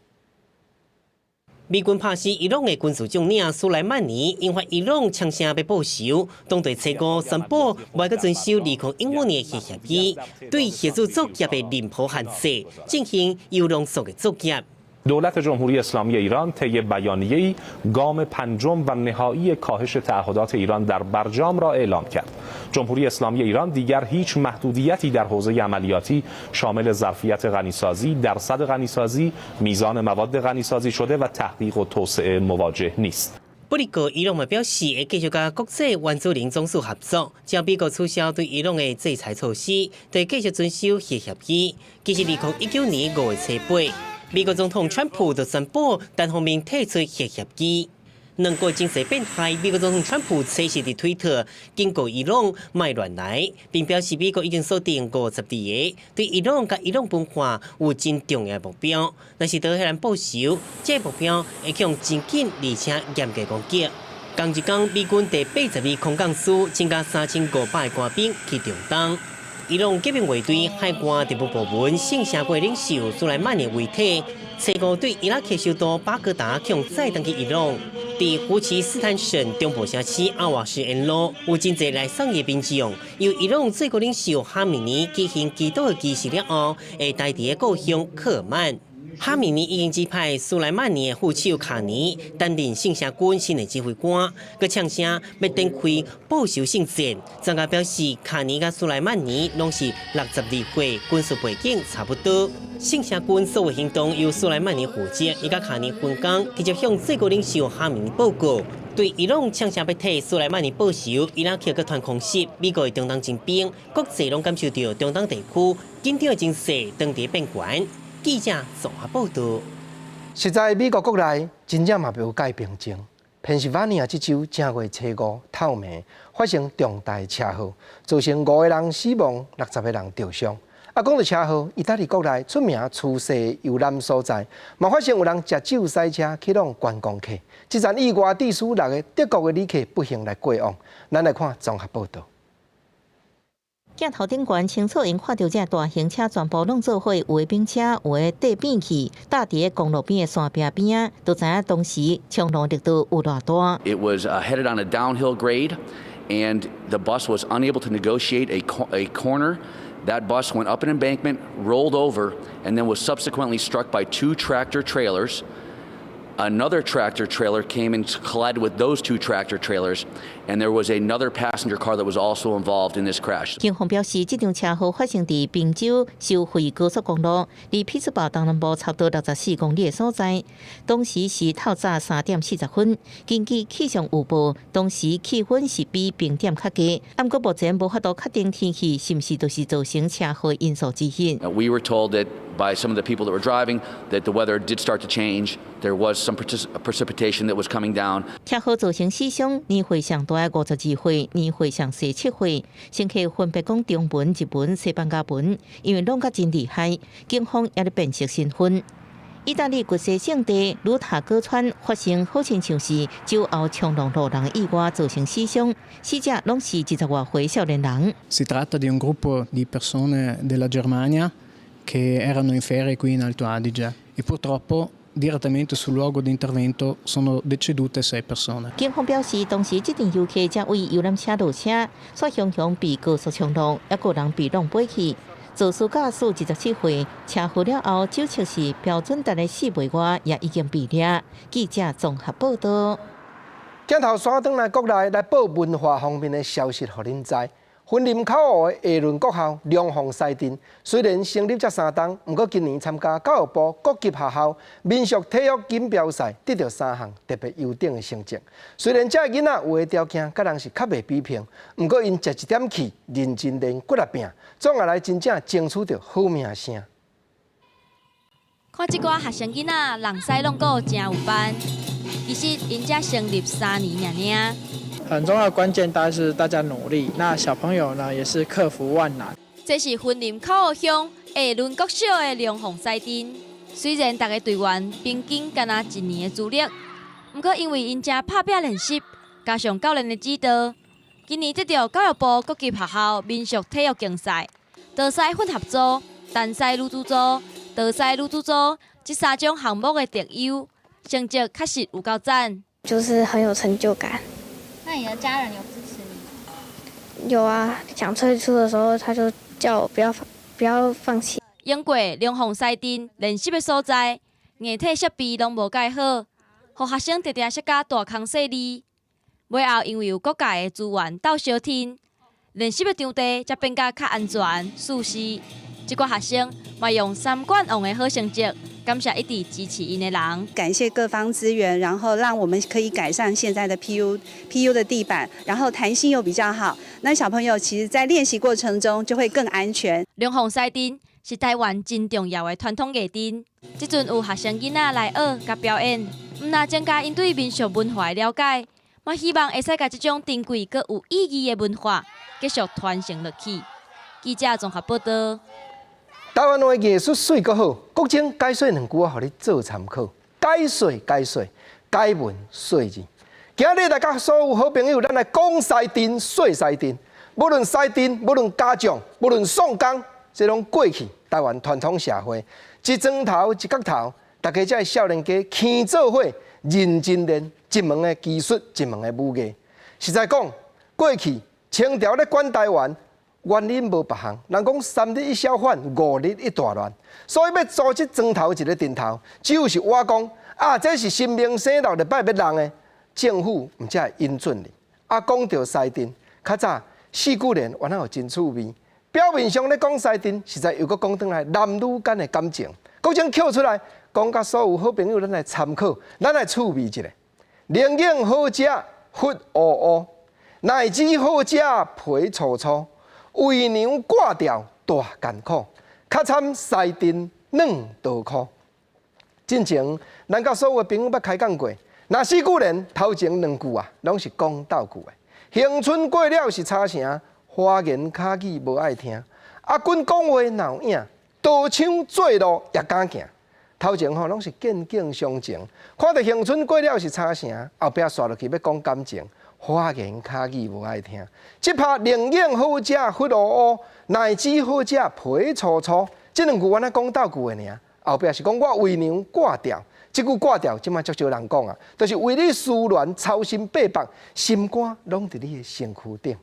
美軍拍死伊朗的軍事將領蘇萊曼尼，引發伊朗嗆聲欲報仇，當地初五宣布無愛閣遵守2015年的核協議，對核子作業的任何限制進行鈾濃縮的作業。 دولت جمهوری اسلامی ایران طی بیانیه‌ای گام پنجم و نهایی کاهش تعهدات ایران در برجام را اعلام کرد. جمهوری اسلامی ایران دیگر هیچ محدودیتی در حوزه عملیاتی شامل ظرفیت غنیسازی، درصد غنیسازی، میزان مواد غنیسازی شده و تحقیق و توسعه مواجه نیست. 不過，伊朗嘛表示會繼續佮國際原子能總署合作，只要美國取消對伊朗的制裁措施，就會繼續遵守核協議。其實，2019年5月初八，美國總統川普就宣布單方面退出核協議。兩國情勢變壞，美國總統川普初四佇推特警告伊朗莫亂來，並表示美國已經鎖定52個對伊朗佮伊朗文化有真重要目標。若是德黑蘭報仇，這個目標會予真緊而且嚴格攻擊。仝一工，美軍第82空降師增加3500個官兵去中東。伊朗革命衛隊海外特務部門聖城軍領袖蘇萊曼尼遺體，初五對伊拉克首都巴格達予載轉去伊朗。佇胡齊斯坦省中部城市阿瓦什沿路，有真濟來送伊的民眾，由伊朗最高領袖哈米尼舉行祈禱的儀式了後，會待佇故鄉克爾曼。哈米尼已經指派蘇萊曼尼的副手卡尼擔任聖城軍新的指揮官，閣嗆聲欲展開報仇性戰。專家表示，卡尼佮蘇萊曼尼攏是62歲，軍事背景差不多。聖城軍所有行動由蘇萊曼尼負責，伊佮卡尼分工，直接向最高領袖哈米尼報告。對伊朗嗆聲欲替蘇萊曼尼報仇，伊拉克閣傳空襲，美國的中東徵兵，國際攏感受著中東地區緊張的情勢當地變懸。記者綜合報道。實在美國國內真正嘛無蓋平靜。賓夕法尼亞這州正月初五透暝發生重大車禍，造成五個人死亡，60個人著傷。啊，講著車禍，意大利國內出名出世遊覽所在，嘛發生有人食酒駛車去挵觀光客。這場意外致死六個德國的旅客不幸來過往。咱來看綜合報道。鏡頭頂懸清楚，𪜶看著這大型車全部攏做伙，有的並車，有的綴變去，搭佇公路邊的山壁邊仔，就知影當時衝浪力度有偌大。 It was headed on a downhill grade, and the bus was unable to negotiate a corner. That bus went up an embankment, rolled over, and then was subsequently struck by two tractor trailers. Another tractor trailer came and collided with those two tractor trailers, and there was another passenger car that was also involved in this crash. 警方表示，這場車禍發生佇賓州收費高速公路，離匹茲堡東南部差不多64公里的所在。當時是透早3點40分。根據氣象預報，當時氣溫是比冰點較低。毋過目前無法度確定天氣是毋是就是造成車禍因素之一。 We were told that by some of the people that were driving that the weather did start to change. There was some precipitation that was coming down. 車禍造成死傷，年歲上大的52歲，年歲上細7歲。乘客分別講中文、日文、西班牙文，因為挵甲真厲害，警方也咧辨識身份。意大利骨西聖地魯塔哥川發生好親像是酒後衝浪路人意外造成死傷，死者攏是20外歲少年人。 Si tratta di un gruppo di persone della Germania che erano in ferie qui in Alto Adige e purtroppo direttamente sul luogo di intervento sono decedute sei persone。警方表示，當時這陣遊客正為遊覽車落車，煞雄雄被高速衝浪，抑閣人被浪飛去。肇事駕駛27歲，車禍了後，酒測是標準值的4倍外，也已經被掠。記者綜合報道。鏡頭轉轉來國內來報文化方面的消息，予恁知。雲林口湖的下崙國校龍鳳獅陣，雖然成立才3冬，毋過今年參加教育部各級學校民俗體育錦標賽，得著三項特別優等的成績。雖然這个囡仔有的條件佮人是較袂比平，毋過𪜶食一點氣，認真練，骨力拚，總會來真正爭取著好名聲。看這寡學生囡仔，弄獅弄鼓誠有範，其實𪜶才成立3年爾爾。很重要的關鍵，當然是大家努力。那小朋友呢，也是克服萬難。這是雲林口湖鄉下崙國小的龍鳳獅陣。雖然逐个隊員平均干焦一年的資歷，毋過因為𪜶誠拍拚練習，加上教練的指導，今年得著教育部各級學校民俗體育競賽，刀獅混合組、單獅女子組、刀獅女子組這三種項目的特優，成績確實有夠讚。就是很有成就感。那你的家人有支持你嗎？有啊，想退出的時候，他就叫我不要放棄。經過龍鳳獅陣練習的所在，硬體設備攏無蓋好，予學生常常摔甲大空細膩。尾後因為有國家的資源鬥相挺，練習的場地才變甲較安全、舒適。這寡學生嘛用三冠王的好成績，感謝一直支持𪜶的人。感謝各方資源，然後讓我們可以改善現在的 PU 的地板，然後彈性又比較好。那小朋友其實，在練習過程中就會更安全。龍鳳獅陣是台灣真重要的傳統藝陣，這陣有學生囡仔來學佮表演，毋但增加𪜶對民俗文化的了解，嘛希望會使共這種珍貴閣有意義的文化繼續傳承落去。記者綜合報道。台灣話藝術媠閣好，國政解說兩句我予你做參考。解說解說，解文說字。今日來佮所有好朋友，咱來講獅陣、說獅陣。無論獅陣，無論家將，無論宋江，這攏過去台灣傳統社會，一磚頭一角頭，大家這个少年家牽做伙，認真練一門的技術，一門的武藝。實在講，過去清朝咧管台灣。原因無別項，人講三日一小反，五日一大亂，所以欲組織磚頭一个陣頭，只有是我講啊，這是神明生落禮拜欲弄的，政府毋才會允准你。啊，講著獅陣，較早四句聯原來有真趣味。表面上咧講獅陣，實在又閣講轉來男女間的感情，各種抾出來講，佮所有好朋友咱來參考，咱來趣味一下。寧願好食忽烏烏，乃至好食皮粗粗。為娘掛吊大艱苦，較慘獅陣軟刀箍。進前，咱佮所有的朋友捌開講過，若四句聯頭前兩句啊，攏是講鬥句的。恆春過了是差城，花言巧語無愛聽。阿君講話若有影，刀槍做路也敢行。頭前吼攏是見景傷情，看著恆春過了是差城，後壁煞落去欲講感情。花言巧語無愛聽，這拍寧願好食忽烏烏，乃至好食皮粗粗。這兩句我若講鬥句的爾，後壁是講我為娘掛吊，這句掛吊，這馬足少人講啊，就是為你思戀操心八百，心肝攏佇你的身軀頂。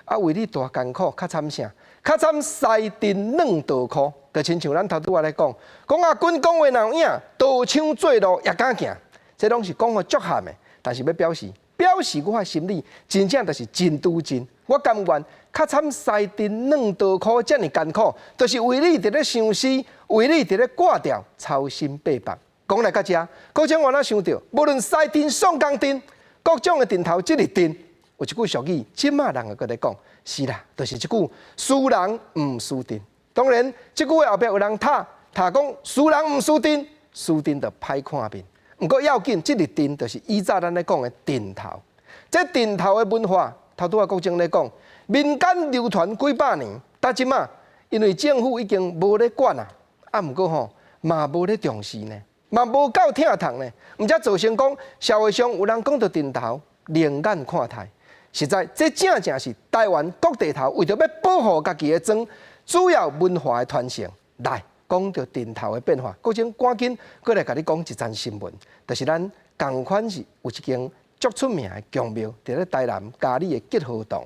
啊，為你大艱苦，較慘啥？較慘獅陣軟刀箍，就親像咱頭拄仔咧講，講阿君講話若有影，刀槍做路也敢行，這攏是講予足含的，但是欲表示。表示我的心理真正就是真拄真，我甘願較慘獅陣軟刀箍遮爾艱苦，就是為你佇咧相思，為你佇咧掛吊，操心八百。講來到遮，閣將我哪想著，無論獅陣、宋江陣，各種的陣頭，這个陣有一句俗語，這馬人會閣咧講，是啦，就是這句輸人毋輸陣。當然，這句話後壁有人拆，拆講輸人毋輸陣，輸陣就歹看面。毋過要緊，這个陣就是以早咱咧講的陣頭。這陣頭的文化，頭拄仔國政咧講，民間流傳幾百年，到這馬，因為政府已經無咧管啊，啊，毋過吼嘛無咧重視呢。嘛無夠疼痛呢。毋才造成講社會上有人講著陣頭另眼看待。實在，這正正是台灣各地頭為著欲保護家己的莊主要文化的傳承。來講著陣頭的變化，閣請趕緊閣來共你講一則新聞，就是咱仝款是有一間足出名的宮廟，佇咧台南佳里的吉和堂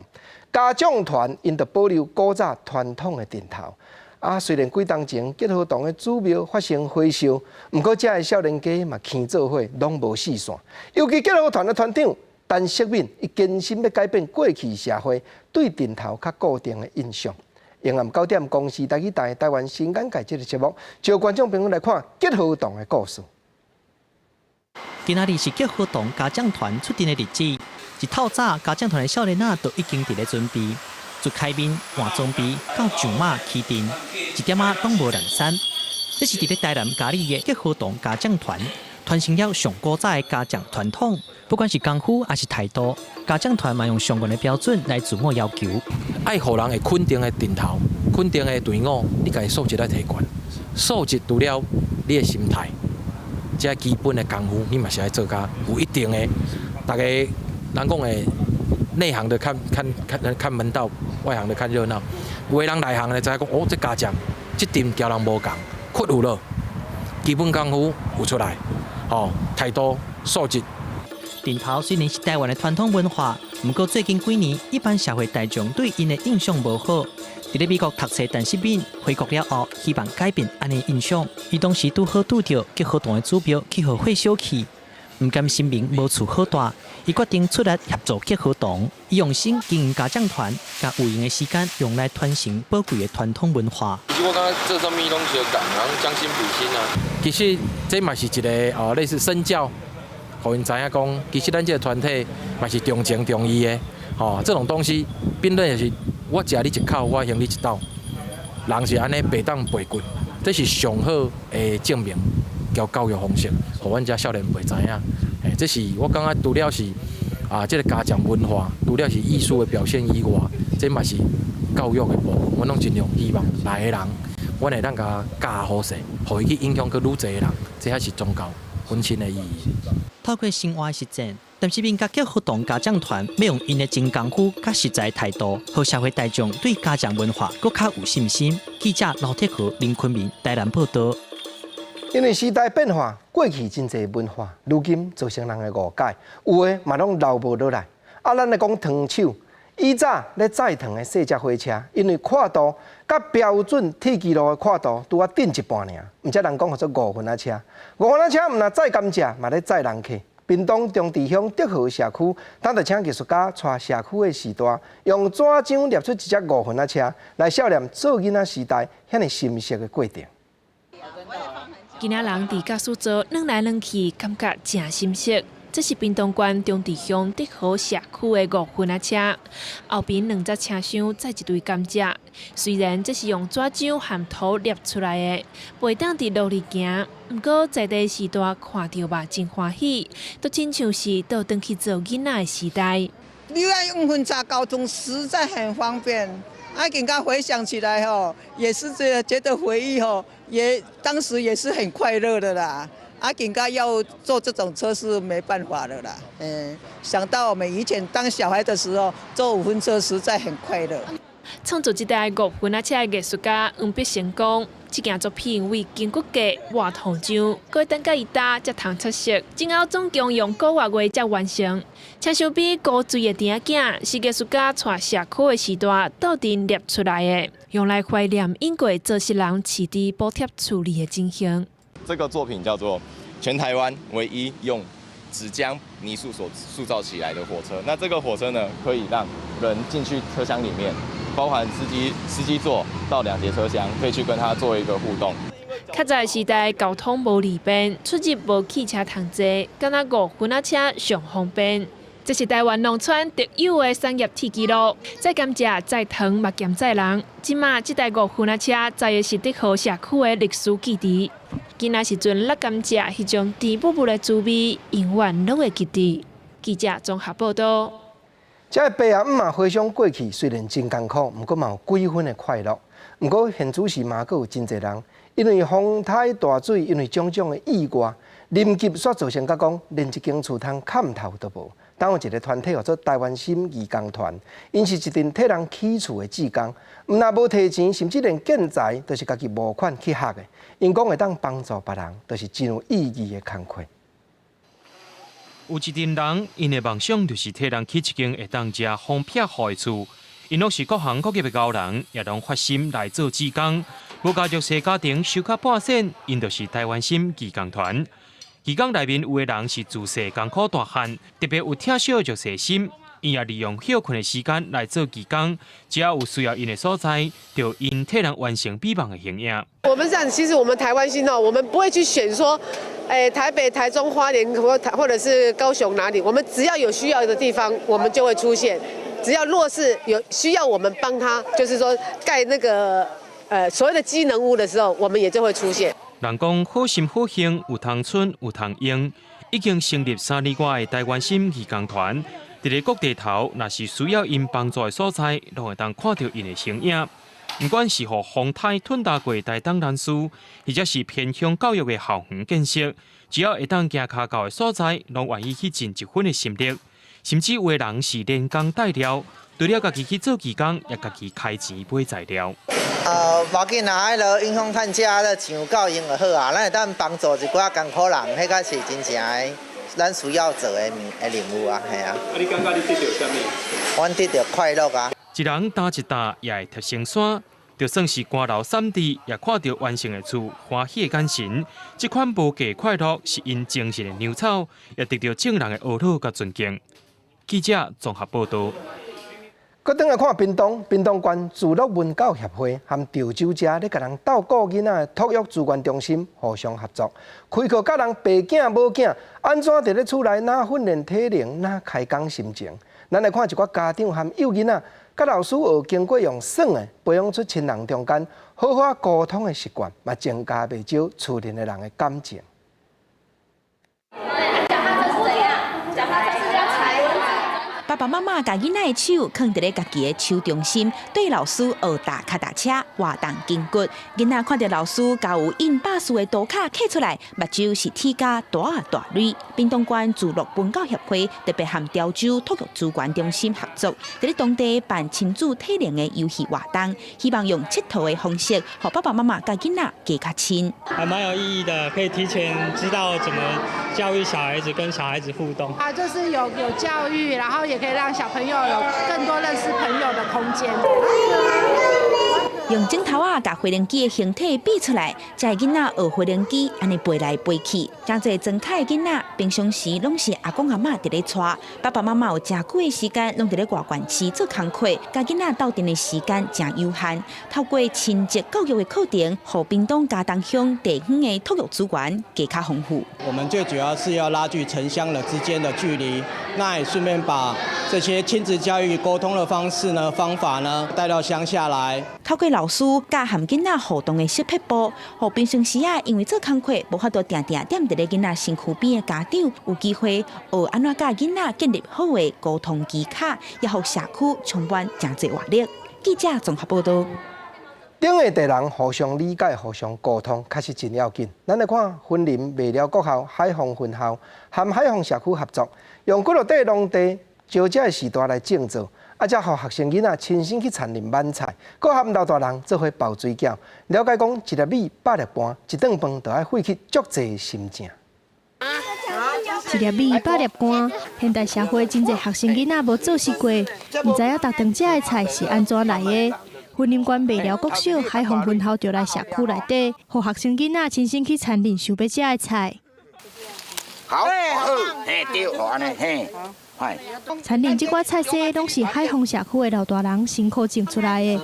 家長團，𪜶就保留古早傳統的陣頭。啊，雖然幾冬前吉和堂的祖廟發生火燒，毋過遮的少年家嘛墘做伙，攏無四散。尤其吉和團的團長陳淑敏，伊堅心欲改變過去社會對陣頭較固定的印象。傍暗九點，公視台語台台灣新眼界這个節目，招觀眾朋友來看吉和堂的故事。今仔日是吉和堂家長團出陣的日子，一透早家長團的少年仔都已經佇咧準備，自開面換裝備到上馬起陣，一點仔攏無懶散。這是佇咧台南佳里的吉和堂家長團，傳承了上古早的家長傳統，不管是功夫抑是態度，家長團嘛用上懸的標準來自我要求。愛予人會肯定的陣頭，肯定的隊伍，你家己素質愛提懸，素質除了你的心態，這基本的功夫，你嘛是愛做甲有一定的。逐家人講的內行的看看看看門道，外行的看熱鬧。有的人內行的知影講，哦，這家將這陣交人無仝，骨有落，基本功夫有出來，吼，態度素質。陣頭雖然是台灣的傳統文化，毋過最近幾年，一般社會大眾對𪜶的印象無好。佇咧美國讀冊陳淑敏回國了後，希望改變按呢印象。伊當時拄好拄著吉和堂的祖廟去予火燒去，毋甘神明無厝好蹛，伊決定出力協助吉和堂，伊用心經營家長團，共有閒的時間用來傳承寶貴的傳統文化。其實我感覺做啥物攏相仝，人將心比心啊。其實這嘛是一個哦，類似身教，予𪜶知影講，其實咱這個團體嘛是重情重義的，吼，這種東西變做就是我食你一口，我還你一斗，人是按呢白當背骨，這是上好的證明，交教育方式，予阮遮少年輩知影。欸，這是我感覺除了是啊，這个家長文化，除了是藝術的表現以外，這嘛是教育的部分。阮攏盡量希望來的人，阮會當共教好勢，予伊去影響閣愈濟的人，這才是宗教本身的意義。透過生活的實踐，陳淑敏佮吉和堂家長團欲用𪜶的真功夫佮實在態度，予社會大眾對家長文化閣較有信心。記者劉鐵和林坤明台南報導。因為時代變化，過去真濟文化，如今造成人的誤解，有的嘛攏留無落來。啊，咱來講糖手，以早咧載糖的細隻火車，因為闊度佮標準鐵支路的闊度拄仔短一半爾，毋才人講號做五分仔車。五分仔車毋但載甘蔗，嘛咧載人客。屏東中池鄉德和社區，當就請藝術家帶社區的序大，用紙漿捏出一隻五分仔車，來笑念做囡仔時代遐爾心酸的過程。囡仔人佇駕駛座轉來轉去，感覺誠心適。這是屏東縣中池鄉德和社區的五分仔車，後邊兩隻車廂載一堆甘蔗。雖然這是用紙漿和土捏出來的，袂當佇路裡行，毋過在地序大看著嘛真歡喜，都親像是倒轉去做囡仔的時代。你看五分車交通實在很方便。啊，更加回想起來吼，也是這覺得回憶吼，也當時也是很快樂的啦。啊，更加要坐這種車是沒辦法的啦。嗯，想到我們以前當小孩的時候，坐五分車實在很快樂。創作這台五分仔車的藝術家黃必成講，這件作品為筋骨架抹糖漿，閣等甲伊焦才通出色。今後總共用九個月才完成。車廂邊古錐的甜仔囝是藝術家帶社區的序大鬥陣捏出來的，用來懷念英國做事人飼豬補貼處理的情形。這個作品叫做全台灣唯一用紙漿泥塑所塑造起來的火車。那這個火車呢，可以讓人進去車廂裡面，包含司機座到兩節車廂，可以去跟他做一個互動。較早時代交通無利便，出入無汽車通坐，敢若五分仔車上方便。這是台灣農村特有的產業鐵支路，載甘蔗、載糖嘛兼載人。這馬這台五分仔車載的是德和社區的歷史記憶。囡仔時陣搦甘蔗，彼種甜滗滗的滋味，永遠攏會記得。記者綜合報導。這个爸啊姆回想過去，雖然真艱苦，毋過嘛有幾分的快樂。毋過現此時嘛，閣有真濟人，因為風颱大水，因為種種的意外，臨急煞造成甲講，連一間厝通崁頭都無。當有一個團體號做台灣心義工團，𪜶是一陣替人起厝的志工，毋但無提錢，甚至連建材都是家己募款去合的。𪜶講會當幫助別人，就是真有意義的工課。有一陣人，𪜶的夢想就是替人起一間會當遮風避雨的厝。𪜶攏是各行各業的高人，也攏發心來做志工。無共弱勢家庭收較半仙，𪜶就是台灣心義工團。義工內面有的人是自細艱苦大漢，特別有疼惜弱勢心，𪜶也利用歇睏的時間來做義工。只要有需要𪜶的所在，就𪜶替人完成美夢的形影。我們這樣，其實我們台灣心哦，我們不會去選說，台北、台中、花蓮或者是高雄哪裡，我們只要有需要的地方，我們就會出現。只要弱勢有需要我們幫他，就是說蓋那個所謂的機能屋的時候，我們也就會出現。人講好心好行，有通賰有通用。已經成立3年外的台灣心義工團，佇咧各地頭，若是需要𪜶幫助的所在，攏會當看著𪜶的身影。毋管是予風颱吞焦過台東南勢，或者是偏鄉教育的校園建設，只要會當行跤到的所在，攏願意去盡一份的心力。甚至有的人是連工帶料，除了家己去做義工，也家己開錢買材料。無要緊啊，彼个影響趁食咧錢夠用就好啊。咱會當幫助一寡艱苦人，彼個是真正的咱需要做的物的任務啊，係啊。啊，你感覺你得著啥物？阮得著快樂啊！一人擔一擔也會貼成山，就算是寒流散地，也看著完成的厝，歡喜的眼神。這款無價快樂是𪜶精神的糧草，也得著眾人的呵咾佮尊敬。記者綜合報導。閣轉來看屏東，屏東縣自樂文教協會和潮州遮咧共人鬥顧囡仔的托育資源中心互相合作，開課教人爸囝母囝按怎佇咧厝內哪訓練體能，哪開講心情。咱來看一寡家長和幼囡仔，佮老師學經過用耍的，培養出親人中間好好溝通的習慣，嘛增加袂少厝內的人的感情。腳踏車是怎樣？腳踏車是要踩。爸爸媽媽共囡仔的手囥佇咧家己的手中心，對老師學踏跤踏車，活動筋骨。囡仔看著老師共有印百事的圖卡刻出來，目睭是鐵甲大啊大淚。屏東縣自樂文教協會特別和潮州托育資源中心合作，佇咧當地辦親子體能的遊戲活動，希望用𨑨迌的方式，予爸爸媽媽佮囡仔加較親。還蠻有意義的，可以提前知道怎麼教育小孩子，跟小孩子互動。啊，就是有教育，然後也可以讓小朋友有更多認識朋友的空間。用指頭仔共飛行機的形體比出來，遮的囡仔學飛行機按呢飛來飛去。誠濟莊跤的囡仔，平常時攏是阿公阿嬤佇咧帶，爸爸媽媽有誠久的時間攏佇咧外縣市做工課，共囡仔鬥陣的時間誠有限。透過親職教育的課程，予屏東嘉東鄉地方的托育資源加較豐富。我們最主要是要拉近城鄉的之間的距離，那也順便把這些親子教育溝通的方式呢、方法呢帶到鄉下來。透過老師佮和囡仔互動的小撇步，予平常時啊，因為做工課無法度定定踮佇咧囡仔身軀邊的家長，有機會學按怎佮囡仔建立好的溝通技巧，也予社區充滿誠濟活力。記者綜合報導。頂下代人互相理解、互相溝通，確實真要緊。咱來看雲林麥寮國校海防分校和海防社區合作，用幾落塊農地蕉蔗的時代來種作。啊，才予學生囡仔親身去田裡挽菜，閣和老大人做伙包水餃，了解講一粒米百粒汗，一頓飯就愛費去足濟心情。一粒米百粒汗，現代社會真濟學生囡仔無做事過，毋知影逐頓食的菜是按怎來的。雲林縣麥寮國小海防分校就來社區內底，予學生囡仔親身去田裡收欲食的菜。好，好，嘿，對，好按呢，嘿。田裡這寡菜色攏是海防社區的老大人辛苦種出來的，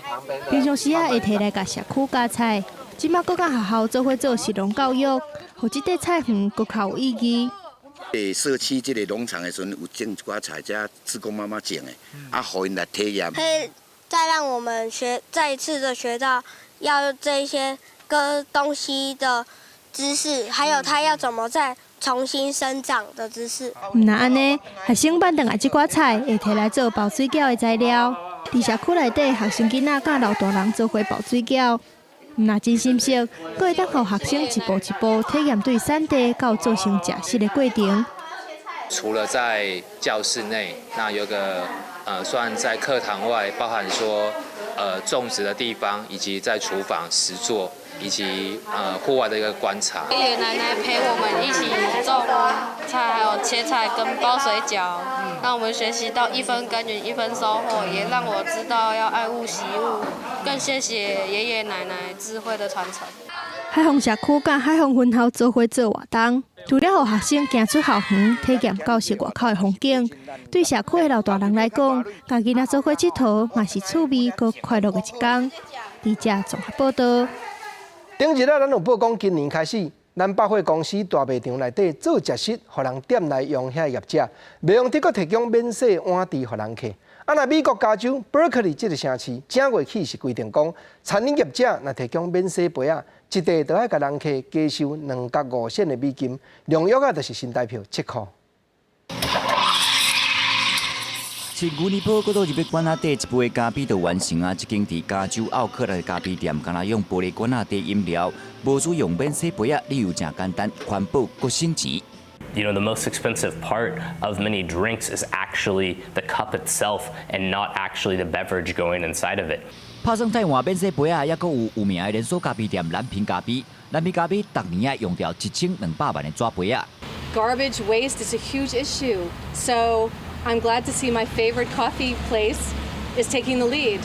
平常時仔會提來共社區加菜，這馬閣佮學校做伙做食農教育，予這塊菜園閣較有意義。社區這個農場的時陣，有種一寡菜，遮志工媽媽種的，啊，予𪜶來體驗。可以再讓我們學，再一次的學到要這些個東西的知識，還有它要怎麼再重新生長的知識。毋但按呢，學生挽轉來這寡菜，會提來做包水餃的材料。佇社區內底，學生囡仔佮老大人做伙包水餃。毋但真心適，閣會當予學生一步一步體驗對產地到做成食食的過程。除了在教室內，那有個算在課堂外，包含說種植的地方，以及在廚房實作，以及戶外的一個觀察。爺爺奶奶陪我們一起種菜，還有切菜跟包水餃，讓我們學習到一分耕耘一分收穫，也讓我知道要愛物惜物。更謝謝爺爺奶奶智慧的傳承。海豐社區佮海豐分校做伙做活動，除了予學生行出校園，體驗教室外口的風景，對社區的老大人來講，共囡仔做伙𨑨迌嘛是趣味閣快樂的一天。記者綜合報道。頂日啊，咱有報講，今年開始，咱百貨公司大賣場內底做食室，予人點來用遐業者，袂用得閣提供免洗碗櫥予人客。啊，若美國加州伯克利這個城市，正月起是規定講，餐飲業者若提供免洗杯仔，一塊就愛共人客加收2角5仙的美金，量約仔就是新台票7箍。是牛奶泡，閣倒入去罐仔底，一杯咖啡就完成啊！這間佇加州奧克蘭的咖啡店，干焦用玻璃罐仔裝飲料，無使用免洗杯仔，理由誠簡單，環保閣省錢。 The most expensive part of many drinks is actually the cup itself and not actually the beverage going inside of it. 拍算替換免洗杯仔，抑閣有有名的連鎖咖啡店藍瓶咖啡，藍瓶咖啡逐年愛用掉1200萬的紙杯仔。 Garbage waste is a huge issue, so I'm glad to see my favorite coffee place is taking the lead.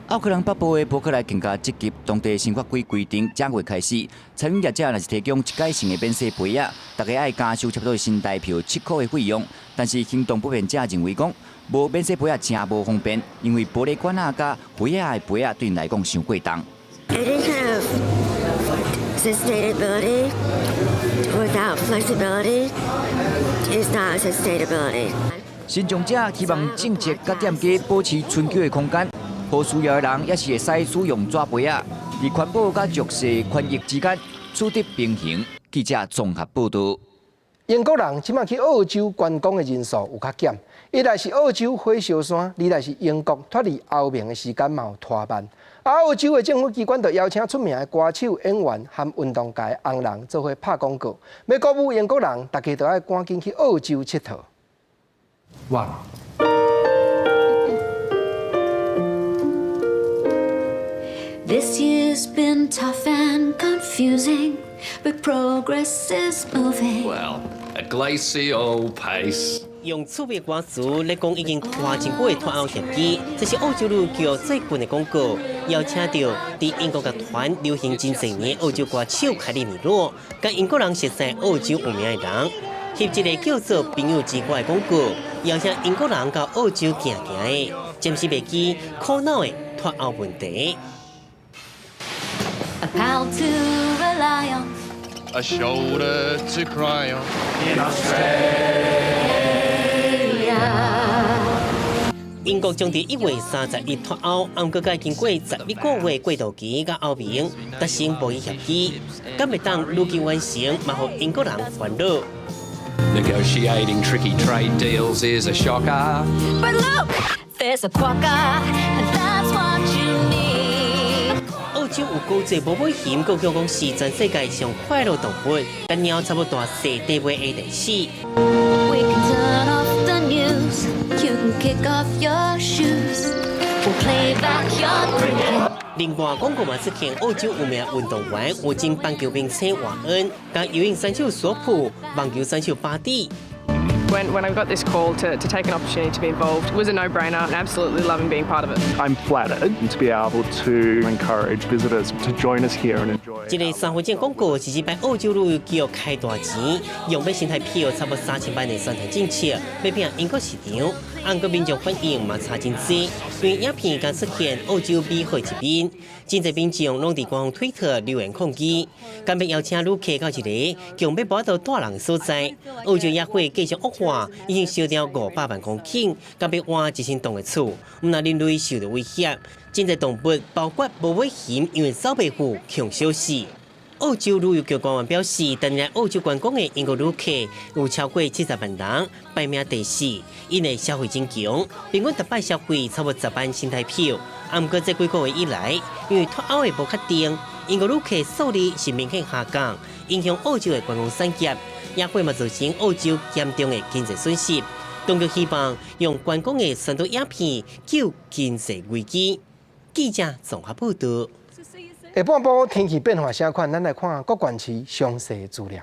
奧克蘭北部的伯克萊更加積極，當地新法規規定，正月開始，餐飲業者若是提供一改性的免洗杯仔，逐家愛加收差不多新台票7箍的費用。但是行動不便者認為講，無免洗杯仔誠無方便，因為玻璃罐仔佮杯仔的杯仔對𪜶來講傷過重。 Any kind of sustainability without flexibility is not sustainability. 身障者希望政策佮店家保持伸腳的空間，予需要的人也是會使使用紙杯仔，佇環保佮弱勢權益之間取得平衡。記者綜合報道。英國人這馬去澳洲觀光的人數有較減，一來是澳洲火燒山，二來是英國脫離歐盟的時間嘛有拖慢。啊，澳洲的政府機關就邀請出名的歌手、演員和運動界的紅人做伙拍廣告，欲鼓舞英國人，大家都愛趕緊去澳洲𨑨迌。 One. This year's been tough and confusing, but progress is moving. Well, a glacial pace. 用趣味歌詞來講，已經拖真久的脫歐協議，這是澳洲旅遊局最近的廣告，邀請著佇英國樂壇流行真濟年澳洲歌手凱莉米洛，佮英國人熟悉澳洲有名的人，翕一个叫做《朋友之歌》的廣告，邀請英國人到澳洲行行的，暫時袂記苦惱的脫歐問題。 A pal to rely on. A shoulder to cry on. In Australia. 英國將佇1月31日脫歐，毋過佮經過11個月過渡期，佮歐盟達成貿易協議，敢會當如期完成，嘛予英國人煩惱。 Negotiating tricky trade deals is a shocker. But look, there's a quokka, and that's what you need. 澳洲有高濟無尾熊，閣叫講是全世界上快樂動物，佮貓差不多大細，地位下電視。 We can turn off the news, you can kick off your shoes, we'll play backyard cricket. 另外，廣告嘛出現澳洲有名運動員，有前棒球明星華恩，佮游泳選手索普、網球選手巴蒂。 When I got this call to take an opportunity to be involved, it was a no-brainer and absolutely loving being part of it. I'm flattered to be able to encourage visitors to join us here and enjoy. 這个三分鐘廣告是這擺澳洲旅遊局開大錢，用欲新台票差不多3000萬的宣傳政策，欲拼英國市場。毋過民眾反應嘛差真濟，因為影片剛出現澳洲美好一面，真濟民眾攏佇官方推特留言抗議，敢欲邀請旅客到一个強欲無法度帶人的所在。澳洲野火繼續惡化，已經燒掉500萬公頃，敢欲換一千棟的厝，毋但人類受著威脅，真濟動物包括無尾熊，因為走袂赴，窮燒死。澳洲旅遊局官員表示，逐年來澳洲觀光的英國旅客有超過70萬人，排名第四，𪜶的消費真強，平均逐擺消費差不多10萬新台票。毋過這幾個月以來，因為脫歐的無確定，英國旅客數字是明顯下降，影響澳洲的觀光產業，也會嘛造成澳洲嚴重的經濟損失。當局希望用觀光的宣導影片救經濟危機。記者綜合報道。下半晡天氣變化啥款？咱來看各縣市詳細資料。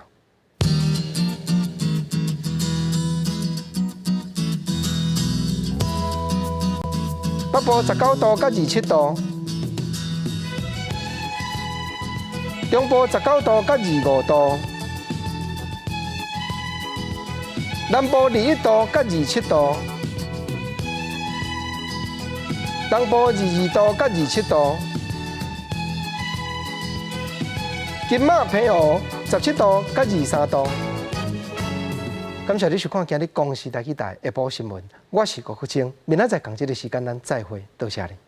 北部19度佮27度，中部19度佮25度，南部21度佮27度，東部22度佮27度，金馬澎湖17度佮23度。感謝你收看今日公視台語台下晡新聞，我是郭國清，明仔載仝這个時間咱再會，多謝你。